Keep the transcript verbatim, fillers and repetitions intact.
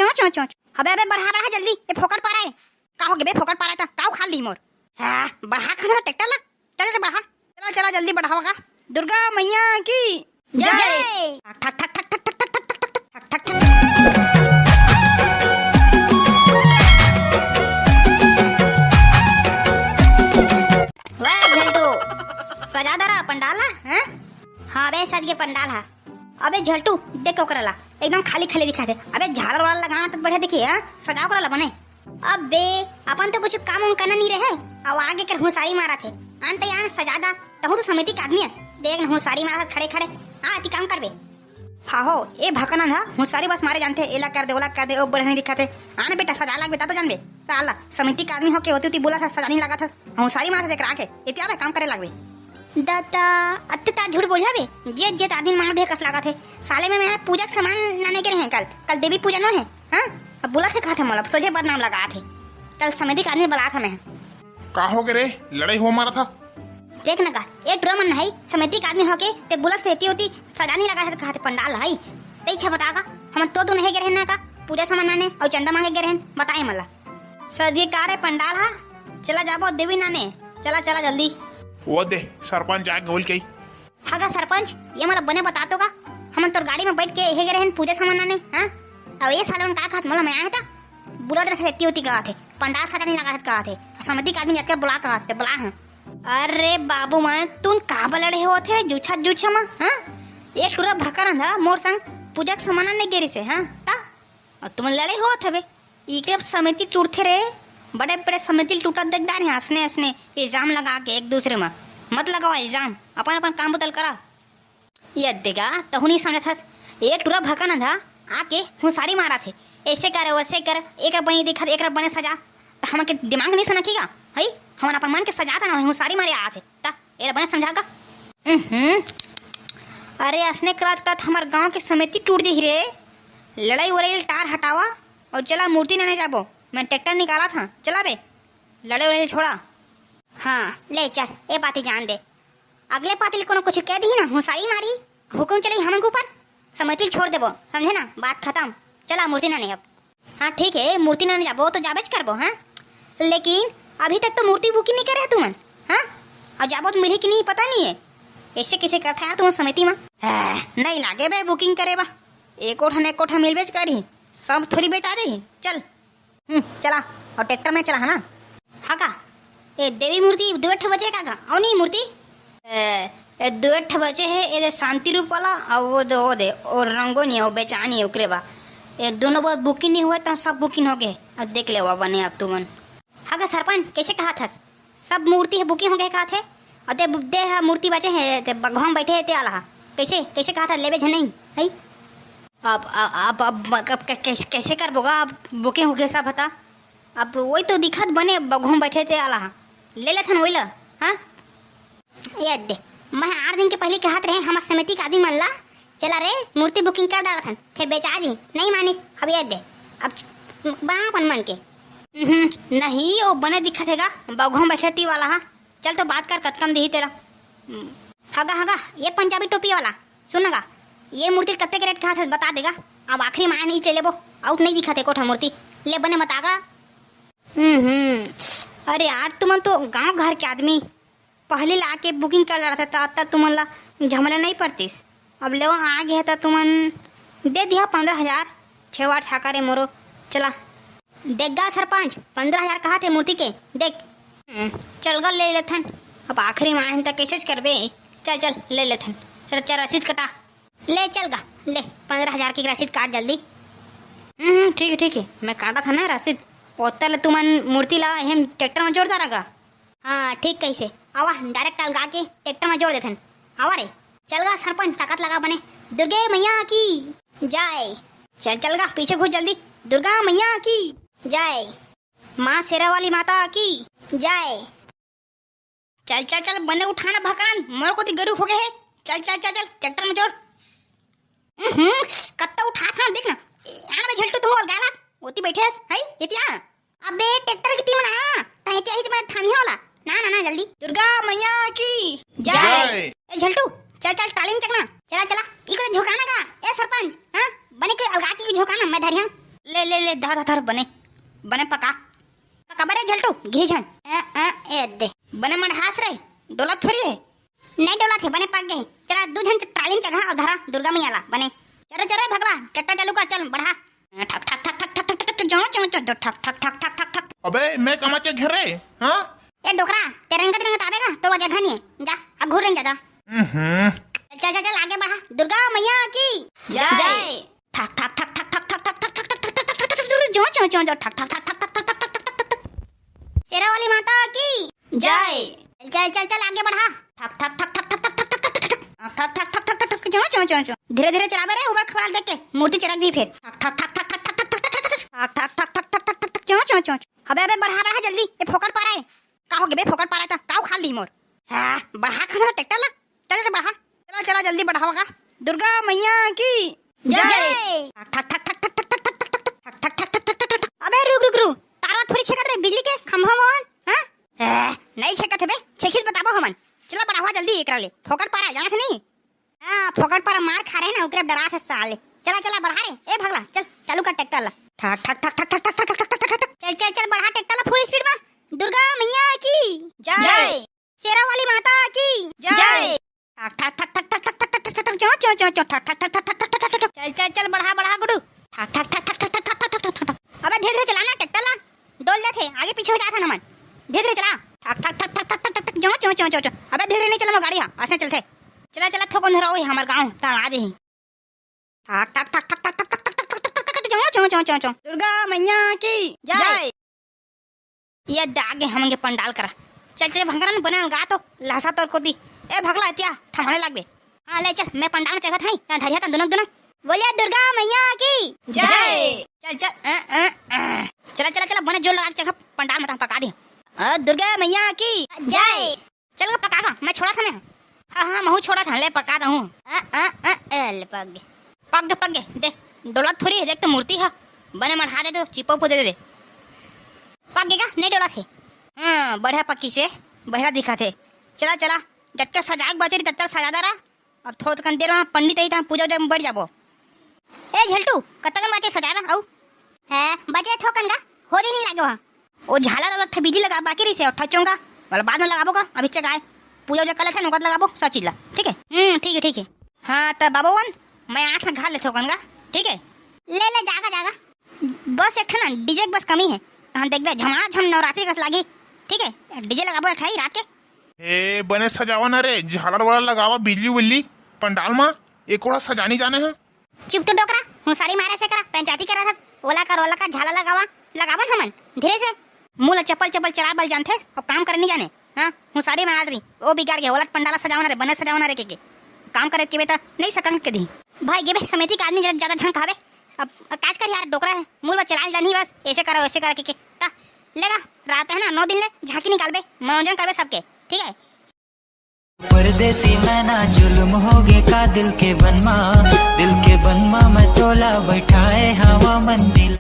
चो, चो, चो, चो। अबे, अबे, बढ़ा, बढ़ा जल्दी। ए, फोकट पारा है। का हो गे बे, फोकट पारा है त? का उखाड़ ली मोर? हाँ, बढ़ा खाना ट्रैक्टर ला। चल, चल, बढ़ा। चला, चला, जल्दी बढ़ावा का। दुर्गा मैया की जय। जय। ठक, ठक, ठक। वाह, झलटू, सजा दरा पंडाल ला, हैं? हाँ बे, सज गे पंडाल हा। अबे झलटू, देख ओकरा ला, एकदम खाली खाली दिखाथे। अबे झालर वाला लगाना त बढ़िया दिखी, हाँ? सजा ओकरा ला बने। अबे, अपन तो कुछ काम उम करना नहीं रहे, अउ आगे कर हुसारी मारत हे। आन त यान सजा दा, तहूँ तो समिति के आदमी है। देख न हुसारी मारत खड़े खड़े। आ, ती काम करबे। हाँ हो, ए भकना हा, हुसारी बस मारे जानथे, एला कर दे, ओला कर दे, ओ बढ़िया नहीं दिखाथे। आन बेटा, सजा लागबे, ता तो जानबे। साला, समिति के आदमी होके होती होती बोला था, सजा नहीं लगा था। हुसारी मारत हे, करा के, एती आबे काम करे लागबे। दादा, अत्ते तार झूठ बोलिया बे। जे, जे आदमी मार दे कस लागत हे। साले में मैं पूजा के सामान लाने के रहे कल। कल देवी पूजा नो है, हाँ? अब बोलत हे कहा था मोला, सोझे बदनाम लगात हे। कल समिति के आदमी बलात हे मैं। का हो गे रे? लड़ाई हो मारा था? देख न गा, ए टुरा मन नहीं, समिति के आदमी होके ते बोलत हे, एती ओती सजा नहीं लगा है, कहा थे पंडाल है। तई छे बता का, हम तो, तो नहीं गे रहे ना का, पूजा सामान लाने अउ चंदा मांगे गे रहे, बताए मला। सज गे का रे पंडाल हा? चला जाबो देवी नाने, चला, चला जल्दी। वो दे, सरपंच आके बोल के। हाँ गा सरपंच, ये मोला बने बता तो का, हमन तोर गाड़ी में बैठ के एहे गे रहन पूजा सामान लाने, हाँ? अब ये साले मन का कहत मोला मैं आए था, बुला दे रहते होती कहत हे, पंडाल सजा नहीं लगा कहत हे, समिति के आदमी जाके बुला कहत हे, बुला हाँ। अरे बाबू मन, तुन का बलड़े होत हे जूछा जूछा मा, हाँ? एक टुरा भकरन हा मोर संग पूजा के सामान लाने गे रिसे, हाँ? ता? अउ तुमन लड़े होत हबे। इकरे समिति टूटथे रे, बड़े बड़े समिति टूटत देख डारे हैं, असने असने इल्जाम लगा के एक दूसरे मा। मत लगाओ इल्जाम, अपन अपन काम बुता ल करा। ये देगा, तहू नहीं समझत हस। ये टुरा भकन हा आके हुसारी मारत हे, ऐसे कर, वैसे कर, एकर बने दिखत, एकर बने सजा। त हमन के दिमाग नहीं सनकी गा, हई? हमन अपन मन के सजात ना, हुसारी मारे आत हे। त एला बने समझा का? उहुं। अरे, असने करत करत हमर गांव के समिति टूट जही रे। लड़ाई वड़ाई ल टार हटावा अउ चला मूर्ति लाने जाबो। मैं ट्रैक्टर निकालत हंव, चला बे। लड़े वड़े ल छोड़ा। हाँ, ले चल, ए पाती जान दे। अगले पाती ल कोनो कुछ कह दिही ना, हुसारी मारी, हुकुम चली हमन के ऊपर, समिति ल छोड़ देबो, समझे ना? बात खत्म। चला मूर्ति लाने अब। हाँ ठीक है, मूर्ति लाने जाबो तो जाबेच करबो, हाँ, लेकिन अभी तक तो मूर्ति booking नहीं करे है तुमन, हाँ? अउ जाबो तो मिलही कि नहीं पता नहीं है। ऐसे कैसे करता है तुम समिति में? हाँ, नहीं लागे बे booking करे बा। एको ठन एको ठन मिलबेच करही, सब थोड़ी बेचा जाही। चल। हम्म, चला। अउ ट्रैक्टर में चला है ना? हाँ का? ए देवी मूर्ति दुए ठे बचे का का? अउ नहीं मूर्ति? ए, ए दुए ठे बचे हे, ए दे शांति रूप वाला, अउ वो दे, वो दे, वो रंगो नहीं है, वो बेचानी है, ओकरे बा। ए दोनों बहुत booking नहीं हुए, तो सब booking हो गए। अब देख ले, वो बने अब तुमन। हाँ का सरपंच, कैसे कहा था? सब मूर्ति हे booking हो गए कहा थे? अउ ते, दे हा मूर्ति बचे हे, ते बघवा में बैठे हे, ते आला हा। कैसे, कैसे कहा था? लेबे झन नहीं, है? अब, अब, अब, अब, अब कै-, कैसे, कैसे करबो गा? अब booking हो गए सब, बता। अब वही तो दिखत बने, बघवा में बैठे ते आला हा। ले लेथन वही ला, हाँ? ये दे, मैं आठ दिन के पहले कहत रहे हमर समिति के आदमी मन ला, चला रे, मूर्ति booking कर डालत हन, फिर बेचा जी, नहीं मानिस। अब ये दे, अब च-, बना अपन मन के। उहुं, नहीं, वो बने दिखत हे गा, बघवा में बैठे ती वाला हा। चल तो बात कर, कतका म दिही तेला। हगा, हगा, ये पंजाबी टोपी वाला, सुन गा, ये मूर्ति कत्ते के रेट कहत हस, बता देगा। अब आखिरी माया नहीं चले वो, आउट नहीं दिखत हे कोठा मूर्ति, ले बने बता गा। हम्म, अरे यार, तुमन तो गांव घर के आदमी, पहले ला आके booking कर डारत, त अत्ता तुमन ला झमेला नहीं पड़तीस। अब लेवा आ गया त तुमन दे दिया पंद्रह हजार, छेवार छाका रे मोरो, चला। देख गा सरपंच, पंद्रह हजार कहा थे मूर्ति के, देख। हम्म, चल गा ले लेथन। अब आखिरी माह त कैसे करबे? चल, चल, ले लेथन। चल, चल, रसीद कटा। ले, चल गा, ले, पंद्रह हजार की रसीद काट जल्दी। हम्म, ठीक है, ठीक है, मैं काटा था ना रसीद। ओत्ता ले तुमन मूर्ति ला, हम ट्रैक्टर में जोर डारा गा। हाँ, ठीक कैसे। आवा, direct अलगा के ट्रैक्टर में जोर देथन। आवा रे। चल गा सरपंच, ताकत लगा बने। दुर्गे मैया की जय। चल, चल गा, पीछे घुस जल्दी। दुर्गा मैया की जय। माँ शेरा वाली माता की जय। चल, चल, चल, बने उठाना भकरान, मोर कोती गरु हो गए हे। चल, चल, चल, चल, ट्रैक्टर में जोर। हम्म, कत्ता उठात हन, देख ना। ए, आना बे झलटू, तू अलगा ला। ओती बैठे हस, हई, एती आ। अबे, ट्रैक्टर के तीमन आ, तहें ते आही ते मैं थामी होला। ना, ना, ना, जल्दी। दुर्गा मैया की जय। जय। ए, झलटू, चल, चल, टाली में चकना। चला, चला, ई को झोंकाना का, ए सरपंच, हाँ? बने के अलगा की झोंकाना, मैं धरिया। ले ले, धर धर, बने बने पका। पका बरे झलटू, घी झन। अ, अ, ए दे। बने मड़हास रे, डोलत थोरी हे। नहीं डोलत हे, बने पक गे। चला दू झन ट्राली म चघा अउ धरा दुर्गा मैया ला बने। चल रे, चल रे भगला, ट्रैक्टर चालू कर, चल बढ़ा। ठक ठक ठक ठक ठक ठक ठक ठक, जो जो जो जो, ठक ठक ठक ठक ठक ठक। अबे मैं कमाचे घर रे। हाँ। ए डोकरा, ते रेंगत रेंगत आबे गा, तोर जगह नहीं है, जा अघूर रेंग जा, जा। हम्म। चल चल चल, आगे बढ़ा। दुर्गा मैया की जय। ठक ठक ठक ठक ठक ठक ठक ठक ठक ठक ठक ठक ठक ठक, जो जो जो जो, ठक ठक ठक ठक ठक ठक ठक ठक ठक। शेरा वाली माता की जय। चल चल चल चल, आगे बढ़ा। ठक ठक ठक ठक ठक ठक ठक ठक ठक ठक। ठक ठक ठक ठक ठक ठक, जो जो जो जो। धीरे धीरे चलाबे रे, उबड़ खबड़ा देख के मूर्ति चरक दी फिर। ठक ठक ठक ठक ठक ठक ठक ठक ठक ठक। ठक ठक ठक ठक ठक ठक ठक, जो जो जो जो। अबे अबे, बढ़ा बढ़ा जल्दी, ये फोकट पारा है। का हो गे बे, फोकट पारा है त का उखाड़ ली मोर? हाँ, बढ़ा खाना ट्रैक्टर ला। चल चल बढ़ा, चला चला जल्दी बढ़ावा का। दुर्गा मैया की जय। ठक ठक ठक ठक ठक ठक ठक ठक ठक ठक ठक ठक ठक ठक। अबे रुक रुक रुक, तारवा थोड़ी छेकत रे बिजली के खंभा मन, हाँ? ए, नहीं छेकत हे बे, छेकिस बताबो हमन। चला बढ़ावा जल्दी एकरा ले, फोकट पारा है, जाना कि नहीं? हाँ, फोकट पारा मार खा रहे ना, ओकरे डरा थे साले। चला चला बढ़ा रे, ए भगला, चल चालू कर ट्रैक्टर ला। ठक ठक ठक ठक ठक ठक ठक ठक ठक ठक। चल चल चल, बढ़ा ट्रैक्टर ला फुल स्पीड में। दुर्गा मैया की जय। शेरा वाली माता की जय। ठक ठक ठक ठक ठक ठक ठक ठक ठक ठक, चो चो चो चो, ठक ठक ठक ठक ठक ठक ठक ठक। चल चल चल, बढ़ा बढ़ा गुडू। ठक ठक ठक ठक ठक ठक ठक ठक ठक ठक। अबे धीरे धीरे चलाना ट्रैक्टर ला, डोल जाथे, आगे पीछे हो जाथन हमन। धीरे धीरे चला। ठक ठक ठक ठक ठक ठक ठक ठक, जो चो चो चो चो। अबे धीरे धीरे नहीं चलाबो गाड़ी हा, अइसने चलथे। चला चला, थोक अंधरा ओए हमर गाँव, त आ जाही। ठक ठक ठक ठक ठक ठक ठक ठक ठक ठक ठक, जो चो चो चो चो। दुर्गा मैया की जय। ये दे आगे हमन के पंडाल करा। चल चल भंगरन, बने गा तो लहसा तोर कोती। ए भगला, एतिया थमने लागबे। हाँ ले चल, मैं पंडाल में चघत हई, तैं धरिहा तन दुनक दुनक। बोलिए दुर्गा मैया की जय। चल चल, अ, अ, अ। चला चला चला, बने जोर लगा के चघा, पंडाल में तहन पका दी। अ, दुर्गा मैया की जय। चल गा पका गा, मैं छोड़ा था मैं। हाँ हाँ, महू छोड़ा था, ले पका दहूँ। अ, अ, अ, ए, ले पक गे। पक गे, पक गे, दे, डोलत थोड़ी हे, देख तो मूर्ति ह, बने मढ़ा दे तो चिपो पुदे दे। पक गे का? नहीं डोलत हे। हाँ, बढ़िया पक्की से, बढ़िया दिखत हे। चला, चला, जतके सजाए के बचे रही, ततका सजा दे रहा। अब थोड़ा कन देर में पंडित आई, तहाँ पूजा उजा में बैठ जाबो। ए झलटू, कतका कन बाचे सजाए ला, अउ? हैं, बचे थोकन गा, हो दी नहीं लागो हा। ओ झालर वाला ठा बिजली लगा बाकी रही से, ठा चोंगा वाला बाद में लगाबो का, अभी चेक आए। पूजा उजा कर लेथे, नौकत लगाबो, सब चीज ला, ठीक है? हम्म, ठीक है, ठीक है। हाँ, त बाबूवन, मैं आठ ला घाल लेथे ओकन गा, ठीक है? ले, ले, जागा, जागा। बस एक ठा ना, डीजे के बस कमी है। हाँ, देखबे, झमाझम नवरात्रि कस लागी, ठीक है? डीजे लगाबो एक ठा ही रात के। ए, बने सजावा ना रे, झालर वाला लगावा, बिजली उल्ली, पंडाल मा, एकोड़ा सजानी जाने है। चुप तो डोकरा, हुसारी मारे से करा, पंचायती करा था, ओला कर, ओला कर, झाला लगावा, लगावन हमन, धीरे से। मुंह ला चपल चपल चलाए बल जानथे, अब काम करे नहीं जाने। हाँ, हुसारी में आदमी, ओ बिगाड़ के, ओला पंडाला सजावना रे, बने सजावना रे के, के। काम करे के बे त नहीं सकन के दी। भाई गे बे, समिति के आदमी जरा ज्यादा झंक हवे। अब काज कर यार, डोकरा है, मुंह ला चलाए जानी बस, ऐसे करा, वैसे करा के, के। ता, लेगा, रात है ना, नौ दिन ले झांकी निकालबे, मनोरंजन करबे सबके, ठीक है? परदेसी मैना जुल्म होगे का दिल के बनमा, दिल के बनमा मैं तोला बैठाए हवा मंदिर।